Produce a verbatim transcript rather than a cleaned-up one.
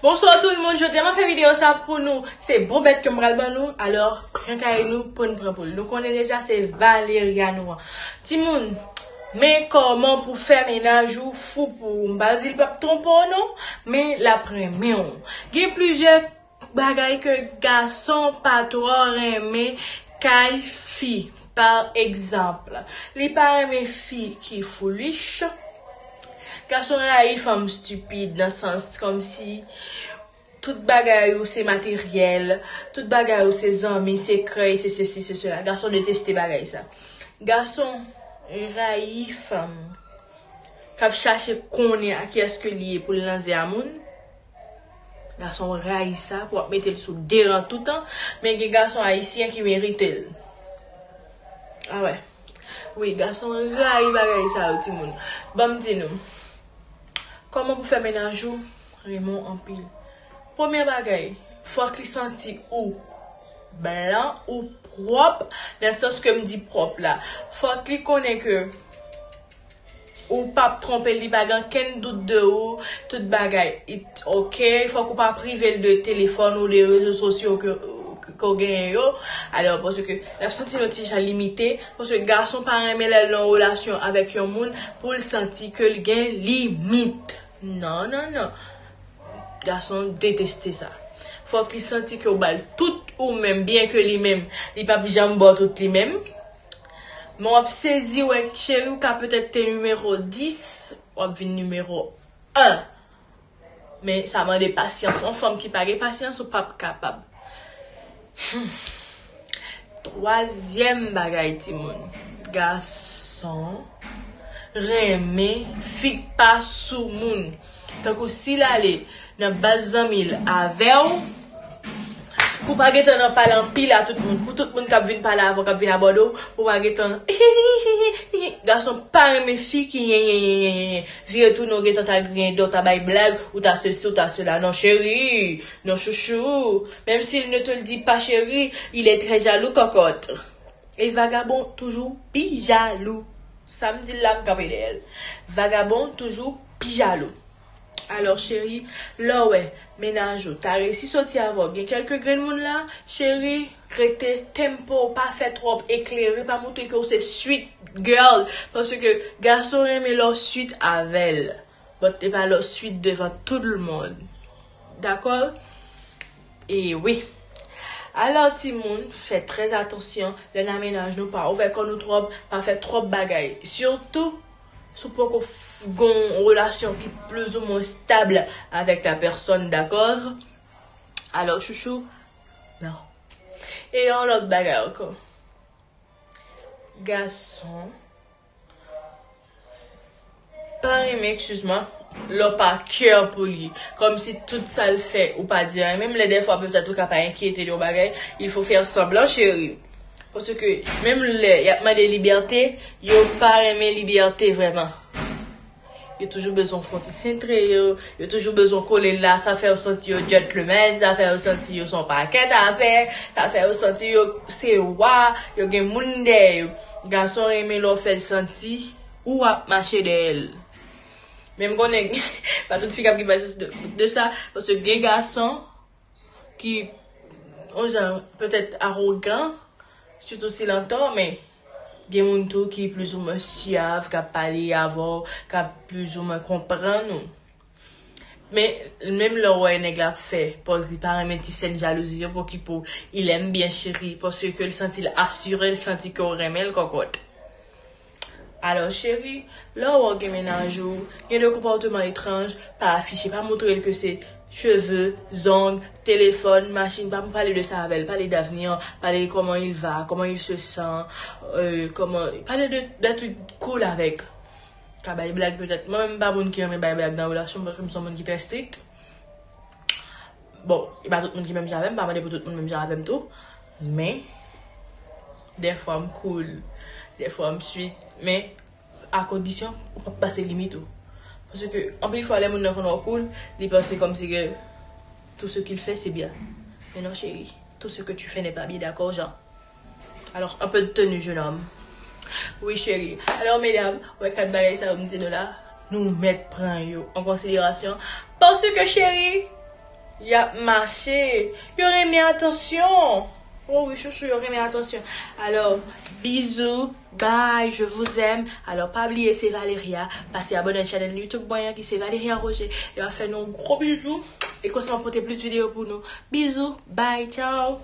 Bonswa tout moun, jodi a m ap fè videyo sa pou nou. Se bon bèt ke m pral ban nou, alò pran kay nou pou n pran poul. Nou konnen deja se Valeria nou an. Timoun, men kòman pou fè mennaj ou fou pou ou. M pa di l p ap twonpe w non, men l ap renmen w. Gen plizyè bagay ke gason pa twò renmen kay fi. Pa egzanp, li pa renmen fi ki foolish. Gason rayi fanm stipid nan sans kòmsi tout bagay ou se materyèl, tout bagay ou se zanmi, se krèy, se sesi, se sela. Gason deteste bagay sa. Gason rayi fanm k ap chache konnen a kiyès ke li ye pou l nan zye a moun. Gason rayi sa, pou ap mete l sou de ran toutan. Men gen gason ayisyen ki merite l. Ah wè. Wi, gason rayi bagay sa yo, timoun. Ban m di nou. Kòman pou fè mennaj ou renmen w anpil? Premye bagay, fòk li santi ou blan, ou pwòp, nan sans ke m di pwòp la. Fòk li konnen ke ou p ap twonpe l, li pa gen okenn dout de ou, tout bagay it ok. Fòk ou pa prive l de telefòn ou de rezo sosyo ke, ke, ke w genyen yo. Alò, paske l ap santi l yon ti jan limite, paske gason pa renmen lè l nan relasyon avèk yon moun pou l santi ke l gen limit. Non, non, non. Gason deteste sa. Fòk li santi ke w ba l tout ou menm, byen ke li menm, li p ap janm ba w tout li menm. Men w ap sezi wè, cheri, w ka petèt te nimewo dis, w ap vin nimewo en. Men sa mande pasyans. Yon fanm ki pa gen pasyans, ou p ap kapab. Hmm. Twazyèm bagay, timoun. Gason renmen fi k pa soumoun. Tankou si l ale nan baz zanmi l avè w, pou pa gentan nan pale anpil a tout moun, pou tout moun k ap vin pale avè w, k ap vin abòde w, pou pa gentan gason pa renmen fi ki yen, yen, yen, yen, yen, yen. Vire tounen, w gentan ta griyen dò, ta bay blag, ou ta sesi, ou ta sela. Non, cheri, non, chouchou. Même s'il ne te le dit pas, chérie, il est très jaloux, cocotte. E vagabon toujou pi jalou. Sa m di l la, m kanpe dèyè l. Vagabon toujou pi jalou. Alò, cheri, lè w wè mennaj ou ta resi soti avè w, gen kèlke grenn moun la, cheri, rete tempo, pa fè twòp eklere, pa montre ke w se sweet girl, paske gason renmen lè w sweet avè l. But e pa lè w sweet devan tout lemonn. Dakò? E wi. Alò, timoun, fè trè atansyon lè n a mennaj nou, pa ouvè kò nou twòp, pa fè twòp bagay. Sitou, si w poko f-, gon relasyon ki plizoumwen stab avèk la pèsòn, dakò? Alò, chouchou, non. E yon lòt bagay ankò. Gason pa renmen, excuse-moi, lè w pa care pou li. Kòmsi tout sa l fè, ou pa di anyen. Menm lè dèfwa petèt ou ka pa enkyete de yon bagay, il faut faire semblant, chérie. Paske menm lè y ap mande libète, yo pa renmen libète vrèman. Yo toujou bezwen fè w ti sentre yo, yo toujou bezwen kole la, sa fè yo santi yo gentleman, sa fè yo santi yo se yon pakèt afè, sa fè yo santi yo se wa, yo gen moun dèyè yo. Gason renmen lè w fè l santi ou ap mache dèyè l. Men m konnen, pa tout fi k ap gen pasyans de, de sa, paske gen gason ki, yon jan, petèt awogan, sitou si l antò, men gen moun tou ki plizoumwen syav, k ap pale avè w, k ap plizoumwen konprann ou. Men, menm lè w wè nèg la ap fè pòz li pa renmen ti sèn jalouzi yo, pokipo, il aime bien chérie, paske l santi l asire, l santi ke w renmen l kòkòt. Alò, cheri, lè w wè w gen mennaj ou gen de konpòteman etranj, pa afiche, pa montre l ke se cheve, zong, telefòn, machin, pa pale de sa avè l, pale davni an, pale kòman il va, kòman il se sent, euh, kòman, pale de, de trucs cool avèk. Ka bay blag petèt. Mwen menm m pa moun ki renmen bay blag nan relasyon, paske m se yon moun ki trè strik. Bon, e pa tout moun ki menm jan avè m, m pa mande pou tout moun menm jan avè m tou. Men, dèfwa m cool, dèfwa m sweet, men a kondisyon ou p ap pase limit ou. Paske anpil fwa lè moun nan konn wè w cool, li panse kòmsi ke tout ce qu'il fait c'est bien. Men non, chérie, tout ce que tu fais n'est pas bien, d'accord, Jean? Alors, un peu de tenue, jeune homme. Wi, cheri. Alò, medam, wè kat bagay sa yo m di nou la, nou mèt pran yo an konsiderasyon. Paske, cheri, Y ap mache. Yo renmen atansyon. Oh wi, chouchou, yo renmen atansyon. Alò, bizou, bye, je vous aime. Alò, pa bliye, se Valeria. Pase abòne chanèl YouTube mwen an ki se Valeria Roger. Yo ap fè nou gwo bizou. E konsa m ap pote plis videyo pou nou. Bizou, bye, ciao.